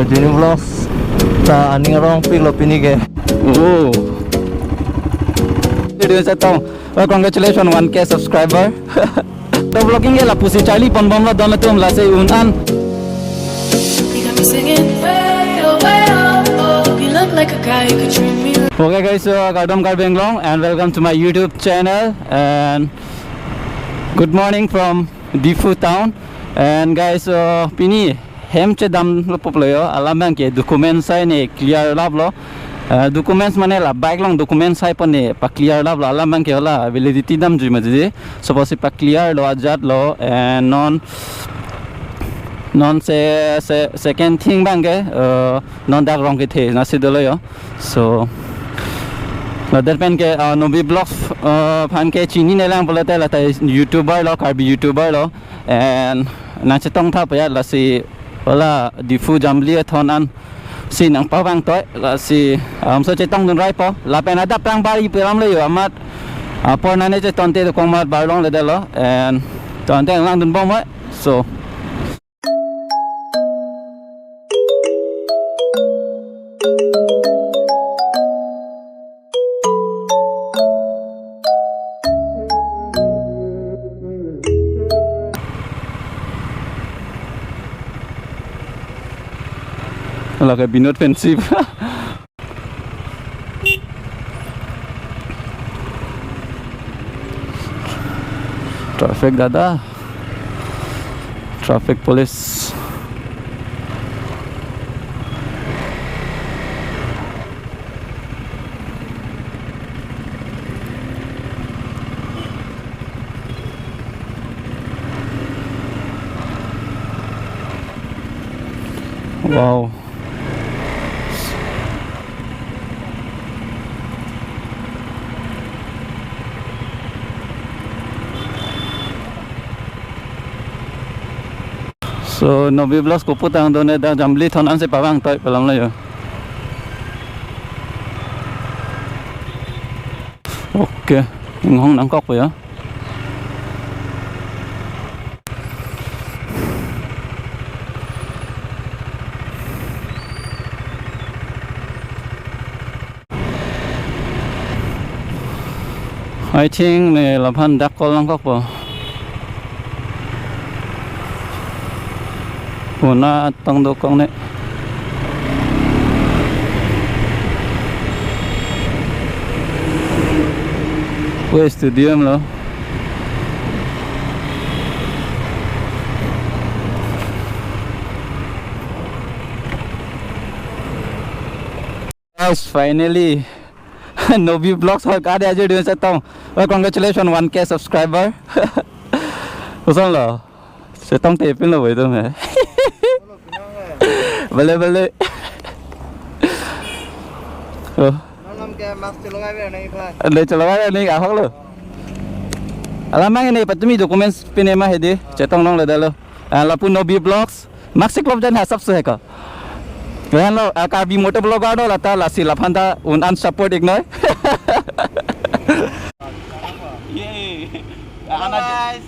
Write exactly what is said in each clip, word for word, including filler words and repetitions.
Jini Vlogs ta aning arong piklo pini ke. Oh. Video chetong. Well, congratulations, one K subscriber. To vlogging ke lapusi charli ponbomlo don atum, lasi un-an. You got me singing way, oh, way, oh, oh. You look like a guy you could treat me right. Okay guys, so kardom Karbi Anglong and welcome to my YouTube channel and good morning from Diphu town. And guys, so pini hem chedamlo poplo jo, alam abang ke documents hai ne clear laplo. Eh, documents mane la bike along documents hai pon ne pa clear laplo, alam abang ke hala validity damjui ma jiji. Suppose pa clear lo, ajat lo, and non, non se, se, second thing abang ke, eh, non dak rong kethe nasi dolo jo. So, ladak pen ke, eh, Nobi Vlogs, eh, aphan ke chinine lang pulote lata YouTuber lo, Karbi YouTuber lo. And nangchetong tha paya, lasi hala Diphu Jamli athon an si nangpavang toi, lasi alam so chetongdun raipo. Lapen adap prang bar ipi alam le jo amat, ah, apor nane chetonte dokong amat bar longledetlo. And tonte langdunbom voi. So. Lake Binod Friendship. Traffic dada. Traffic police. Wow. So, Nobi Vlogs kopu tangdunde, dak Jamli athon ansi pavang toi pu alam lo jo. Okay, inghong nangkokpo jo. I think ne laphan dak call nangkokpo. Puna tong dokong ne. Kue studio lo. Guys, finally, Nobi Vlogs hoi kade ajir dun chetong. Well, congratulations, one K subscriber. Kosonlo? Chetongte pinlo boi tum he. Bale, bale. Oh. Nanam ke mask cholagabe nai bhai. Ande cholaga nai ahok lo. Alam abang ne patumi documents pine ma hedi. Chetong longledetlo. Ah, lapu Nobi Vlogs. Mask si klop jan ha sab su hai ko. Lahenlo, ah, Karbi motor vlogger do lata, lasi laphan ta un-an support iknoi. Yay. Hello, guys.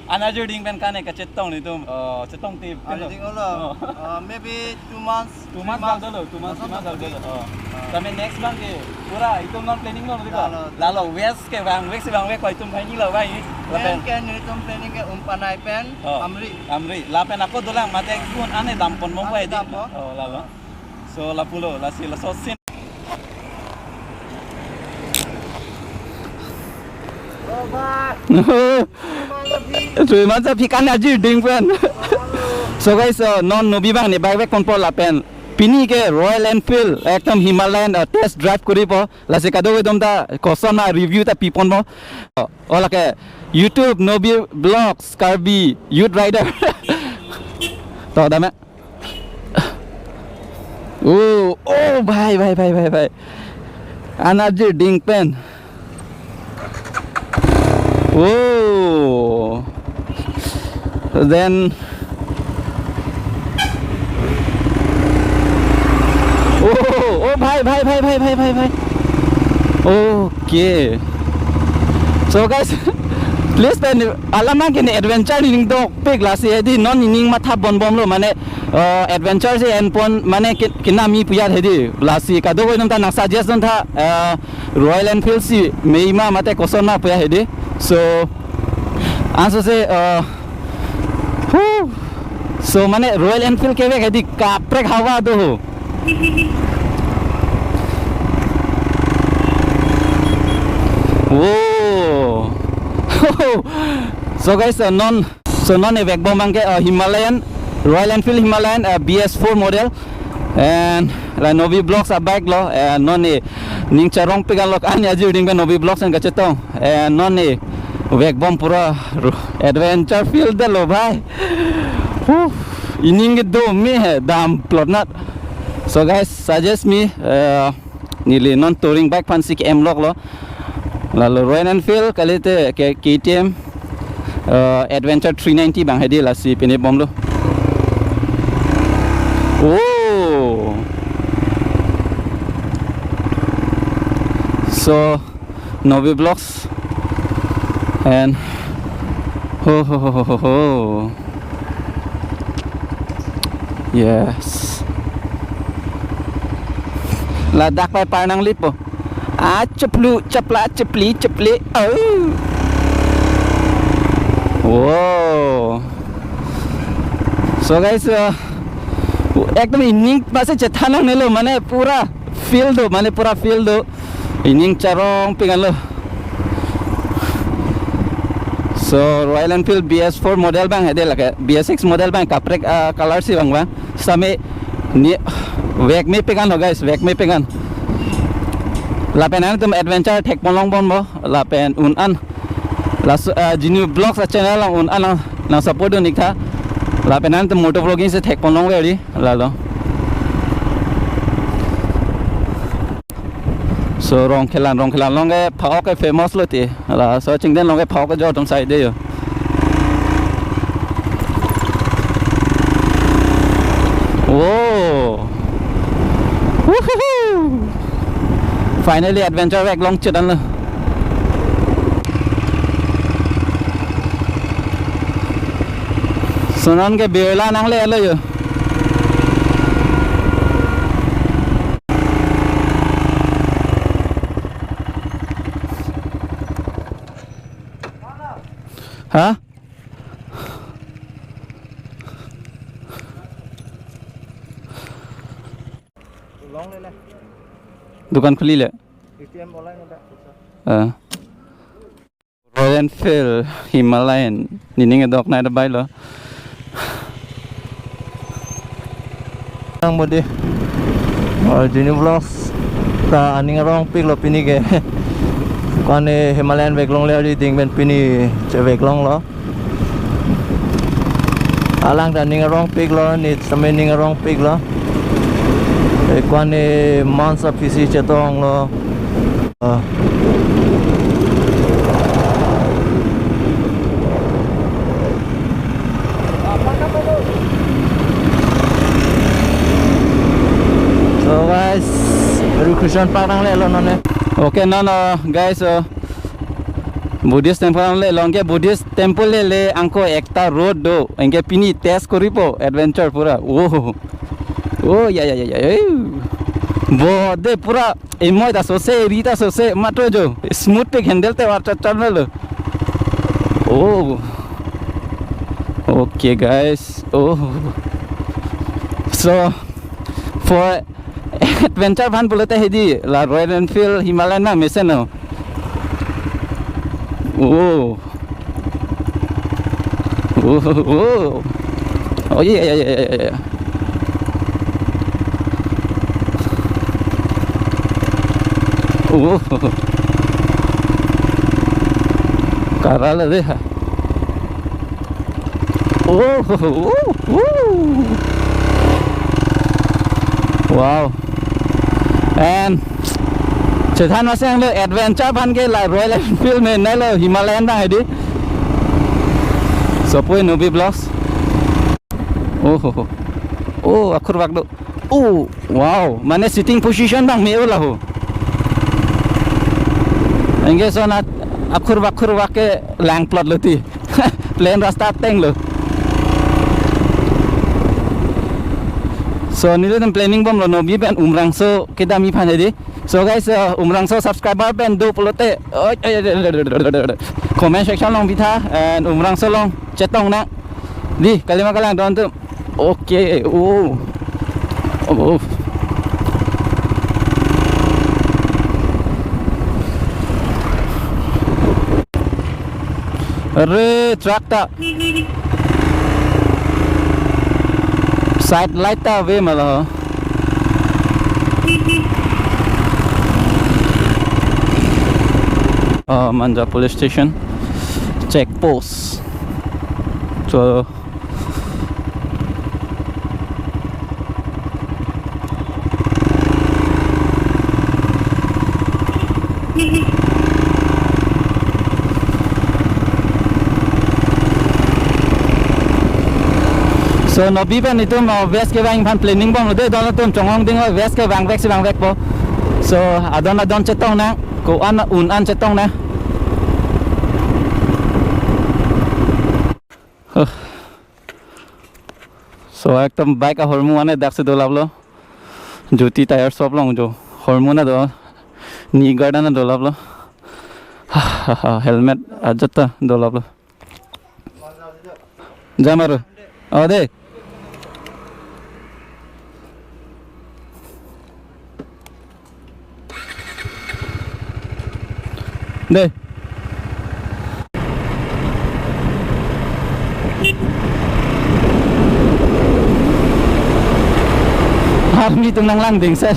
Ana ajir ding pen kane kachetong netum. Oh, chetongte. Ajir ding lo. Oh. Uh, maybe two months, two months bang dolo, two months, two months bang dolo. Oh. Tame next abang ke pura itum non planning lo, diko? Lalo. Lalo, west ke bang, west bang, west ko itum kaini lo bang. Lapen ke netum planning ke Umpanai pen, oh, Amri. Amri. Lapen ako dolang mate kun ane dampon mo. Ane pai di. Dampo. Oh, lalo. So, lapulo, lasi laso sin. Oh, bye. Three months aphi kane ajir ding pen. So guys, uh, non Nobi abang ne bike vek ponpo lapen pini ke Royal Enfield ekdom Himalayan, uh, test drive koripo. Lasi kadokave atum ta koson ma review ta piponpo. Oh, oh, lake YouTube Nobi Vlogs Karbi Youth Rider. To dame. Oh, oh, bhai, bhai, bhai, bhai, bhai. Ana ajir ding pen. Oh. Then. Oh, oh, bhai, bhai, bhai. Okay. So guys, Please pen alam nang ke ne adventure nening dokpik lasi hedi non nening matha bonbomlo mane, eh, adventure si enpon mane ke-, kenami pu ajat hedi lasi kadokave atum ta nang suggest duntha, eh, Royal Enfield si mei ma mate koson ma pu ajat hedi. So, anso se, eh, hu. So mane Royal Enfield kevek hedi kaprek hawa do ho. Oh. So guys, uh, non, so non ne vekbom abang ke, uh, Himalayan, Royal Enfield Himalayan, uh, B S four model, and la Novi Vlogs a-bike lo, and non ne ning charongpik an lo, an ya juding ke Novi Vlogs an kachetong, and non ne vekbom pura ru-, adventure feel detlo bhai. Huh, ining kedo me he dam plot nat. So guys, suggest me, uh, neli non touring bike aphan si ke-em loklo. Lalo Royal Enfield kalite ke K T M, uh, Adventure three ninety abang hedi lasi pini bomlo. Oh. So, Novi Vlogs and ho ho ho ho ho ho. Yes. Ladak pai par nanglipo. Ah, cheplu, chepla, chepli, chepli. Oh. Wow. So guys, uh, ekdom ining masi chethan nangnelo mane pura feel do, mane pura feel do. Ining charongpik an lo. So, Royal Enfield B S four model abang hedi lake, B S six model abang kaprek, ah, color si abang abang. Same ne vekmepik an lo guys, vekmepik an. Lapen nangtum adventure thekpon longbomlo, lapen un an. Laso, ah, Genu Vlogs a-channel along un an nang, nang support dun iktha. Lapen nangtum moto vlogging si thekpon longver di, lalo. So Rongkhelan, Rongkhelan along ke phak-ok ke famous lo ti. Laso Chingden along ke phak-ok ke jo atum sai de yo. Oh. Woohoo. Finally adventure vek longchit an lo. So non ke Birla nanglelo yo. Ha? Longle le. Dukan khulile. K T M online ada. Ah. Royal Enfield Himalayan. Nening kedok nai dabai lo. Nang bodi. Oh, Genu Vlogs ta aning arongpik lo pini ke. Ko-an ne Himalayan vek longle ari ding pen pini cheveklonglo. Alang ta aning arongpik lo, ne sitame aning arongpik lo. Eh, ko-an ne mansa phisi chetonglo. Ah. So guys, Rukhuson Park nanglelo non ne. Okay, non, uh, guys, uh, Buddhist temple nanglelo, anke Buddhist temple lele angko ekta road do, anke pini test koripo adventure pura. Oh. Oh, ya, ya, ya, ya. Eh. Bo de pura emoi ta sose, ri ta sose, matro jo. Smooth pik handle te war chat chat lo. Oh. Okay, guys. Oh. So, for adventure aphan pulote hedi la Royal Enfield Himalayan ma mesen lo. Oh. Oh, oh. Oh, yeah, yeah, yeah, yeah, yeah. Oh. Karala de ha. Oh, oh, oh, oh. Wow. And chethan masang lo adventure aphan ke la Royal Enfield me nai lo Himalayan abang hedi. Sopoi Novi Vlogs. Oh, oh, oh. Oh, akhur bak do. Oh, wow. Mane sitting position abang me-o laho. Anke so nat Akhur bakhur wake lang plot lo ti. Plain rasta ateng lo. So, nelitum planning bomlo Nobi pen Umrangso kedam aphan hedi. So guys, uh, Umrangso subscriber pen do pulote, oi, oi, oi, oi, oi, oi, oi, oi, comment section along pitha and Umrangso along chetong nang. Di, kalima kalang don tu. Okay, oh. Oh. Are, truck ta. Side light ta ave ma lo. Uh, Manja Police Station check post. So, so, Nobi pen itum, uh, West kevang aphan planning bomlo de, don atum chonghong ding, uh, West kevang vek si vang vekpo. So, adon adon chetong nang, ko-an un an chetong nang. Huh. So, ekdom bike ahormu ane dak si dolaplo. Jyoti tire shop along jo. Hormu na do. Knee guard ane dolaplo. Helmet ajat ta dolaplo. Jamaru. Oh, de. De. Army atum nanglang ding sir.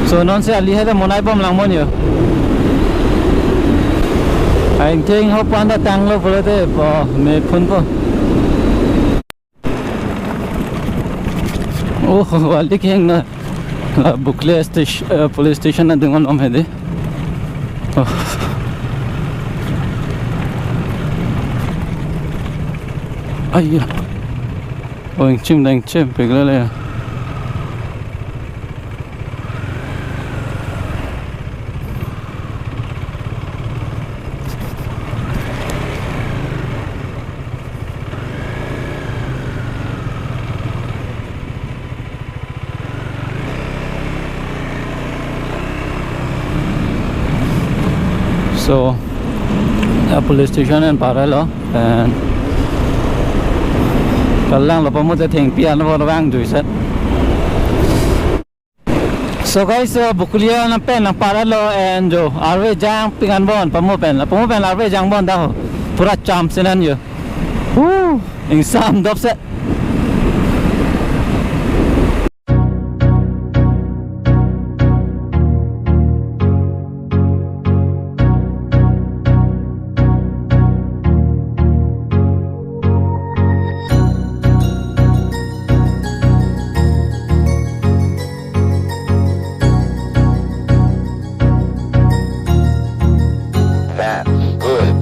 So non si ali hada monai bom lang mon yo. Aing theng ho panda tanglo pulote po me phun po. Oh, wali keng na, ah, Bokolia station, ah, police station na dungon om hedi. Oh. Aiya. Oh, ingchim dang chim peglele ya. So, a police station en paralo, and kalang lo pamu te thengpi an lo vang juiset. So guys, uh, Bokolia na pen nangparalo and jo arve jang ping an bon pamu pen. Pamu pen arve jang bon dah ho. Pura cham sinan yo. Woo! Ingsam dopse. That's good.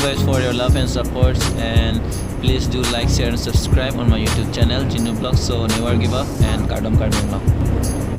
guys for your love and support, and please do like, share and subscribe on my YouTube channel Chinu Vlogs. So never give up and kardom kardom long.